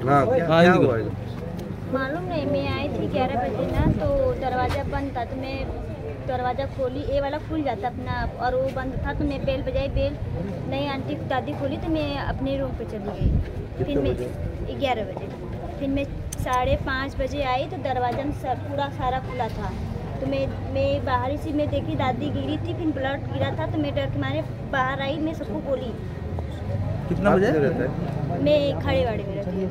हाँ, क्या हुआ? मालूम नहीं, मैं आई थी 11 बजे ना, तो दरवाज़ा बंद था, तो मैं दरवाज़ा खोली, ये वाला खुल जाता अपना आप, और वो बंद था, तो मैं बेल बजाई, बेल नहीं आंटी दादी खोली, तो मैं अपने रूम पे चली गई। फिर मैं 11 बजे, फिर मैं 5:30 बजे आई तो दरवाज़ा पूरा सारा खुला था, तो मैं बाहर ही से मैं देखी दादी गिरी थी, फिर ब्लड गिरा था, तो मैं डर के मारे बाहर आई, मैं सबको बोली। कितना बजे रहता है? मैं खड़े वाड़े में रहती हूँ,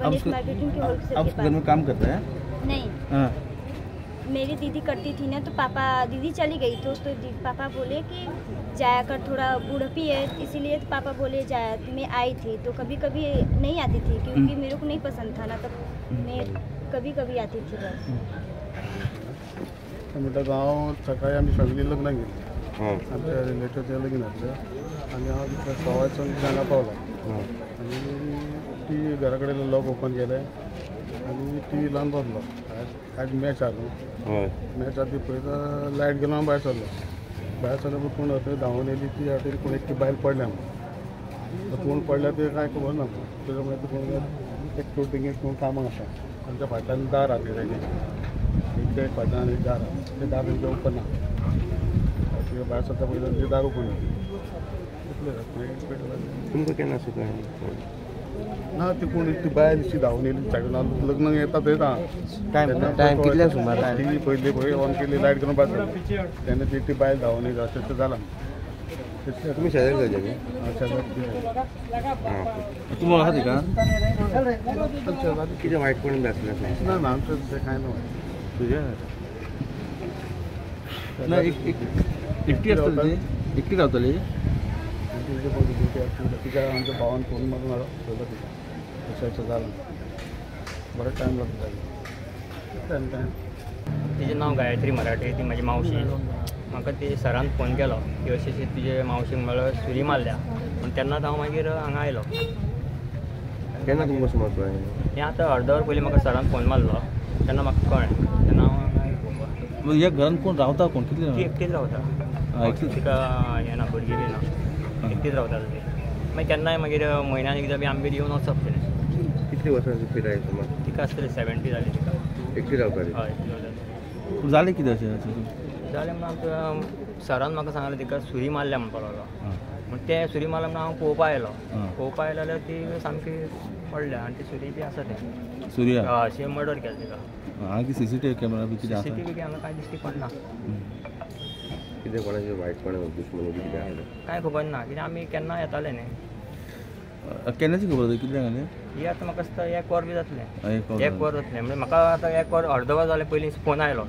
Ganesh marketing K wholesale K pass. घर में काम करते हैं? नहीं, हाँ। मेरी दीदी करती थी ना, तो पापा दीदी चली गई, तो पापा बोले कि जाया कर, थोड़ा बूढ़पी है इसीलिए, तो पापा बोले जाया, तो मैं आई थी, तो कभी कभी नहीं आती थी क्योंकि मेरे को नहीं पसंद था ना, तब मैं कभी कभी आती थी बस। म्हणटकच हांव सकाळी आमी फॅमिली लग्नाक गेली, आमच्या रिलेटिव्ह लगीन आसलें आनी हांव 5:15 हांगा पावलो आनी टी व्ही घरा कडेन लॉक ओपन केलें आनी टी व्ही लावन बसलो. आज मॅच आहा न्हू, मॅच आहा ती पळयता लायट गेलो, हांव भायर सरलो. भायर सरलो कोण थंय धांवून येयली ती हातीर कोण एकटी बायल पडल्या म्हणून, कोण पडल्या ते कांय खबर ना. तेज्या मागीर कोण एकटो टिंगे कोण कामाक आसा, आमच्या फाटल्यान दार आहा तेजें, एक फाटल्यान एक दार आहा, तें दार तेंचें ओपन ना, भायर सरता पयलीं तें दार ओपन इतलें जाता. तुमकां केन्ना सुद्दां ना ती कोण ती बायल अशी धांवून येयली सायडीन, लग्नाक येता थंयच आहा. टायम कितल्या सुमार? टी व्ही पयली पळय ऑन केली, लायट करून भायर सरली, तेन्ना ती एकटी बायल धांवून येयली, अशें तें जालां. तुमी शेजारी जावचे? शेजारी. तुमी वळखता तिका? कितें वायटपण बी आसलें? ना ना, आमचें तशें कांय ना. तुजें ना एकटी आसतली, एकटी रावतली. तिच्या आमच्या भावान फोन मारून सोदलो तिका, अशें अशें जालां. बरो टायम लागता टायम टायम. तिचें नांव गायत्री मराठे, ती म्हाजी मावशी. म्हाका ती सरान फोन केलो की अशी अशी तुजे मावशीक म्हळ्यार सुरी मारल्या म्हण, तेन्नाच हांव मागीर हांगा आयलो. केन्ना तुमकां सुमार कळ्ळें हें? आतां अर्द वर पयलीं म्हाका सरान फोन मारलो तेन्ना म्हाका कळ्ळें, तेन्ना हांव हांगा आयलो. ह्या घरान कोण रावता? कोण कितले? ती एकटीच रावता, तिका हें ना, भुरगीं बी ना, एकटीच रावता ती. मागीर केन्नाय मागीर म्हयन्यान एकदां बी आमगेर येवन वचप तेणें. कितली वर्सां पिराय सुमार तिका? आसतली 70 जाली तिका. एकटी रावता? हय, एकटी रावता. जालें कितें अशें जालें म्हणून आमकां सरान म्हाका सांगलें तिका सुरी मारल्या म्हणपाक लागलो. म्हण तें सुरी मारल्या म्हणून हांव पळोवपा आयलो. पळोवपा आयलो जाल्यार ती सामकी पडल्या आनी ती सुरी बी आसा तें सुरी. हय, अशें मर्डर केलें तिका. हांगा सीसीटीव्ही कॅमेरा बी कितें आसा? सीसीटीव्ही कॅमेरा कांय दिश्टी पडना. कितें कोणाचें वायटपण दुश्मनी बी कितें आसलें कांय खबर ना, कित्याक आमी केन्ना येताले न्ही. केन्नाची खबर जाता? कितल्यांक आलें? ही आतां म्हाका दिसता 1 वर बी जातलें, 1 वर जातलें. म्हणजे म्हाका आतां 1 वर अर्द वर जालें पयलीं फोन आयलो,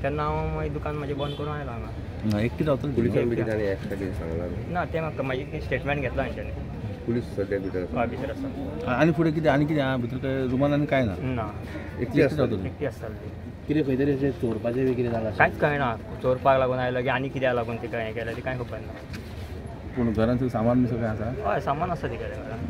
तेन्ना हांव मागीर दुकान म्हाजें बंद करून आयलो हांगा. एकटी रावतली? पुलिसान बी कितें एक्स्ट्रा कितें सांगलां? ना, तें म्हाका म्हाजी स्टेटमेंट घेतला हांच्यानी. पुलीस सद्या भितर आसा? हय, भितर आसा. आनी फुडें कितें आनी कितें आहा भितर? काय रुमान आनी काय ना? ना, एकटी आसतली. एकटी आसतली. कितें खंय तरी अशें चोरपाचें बी कितें जालां? कांयच कळना, चोरपाक लागून आयलो की आनी कित्याक लागून तिका हें केलें तें कांय खबर ना. पूण घरान सगळें सामान बी सगळें आसा? हय, सामान आसा तिका घरान.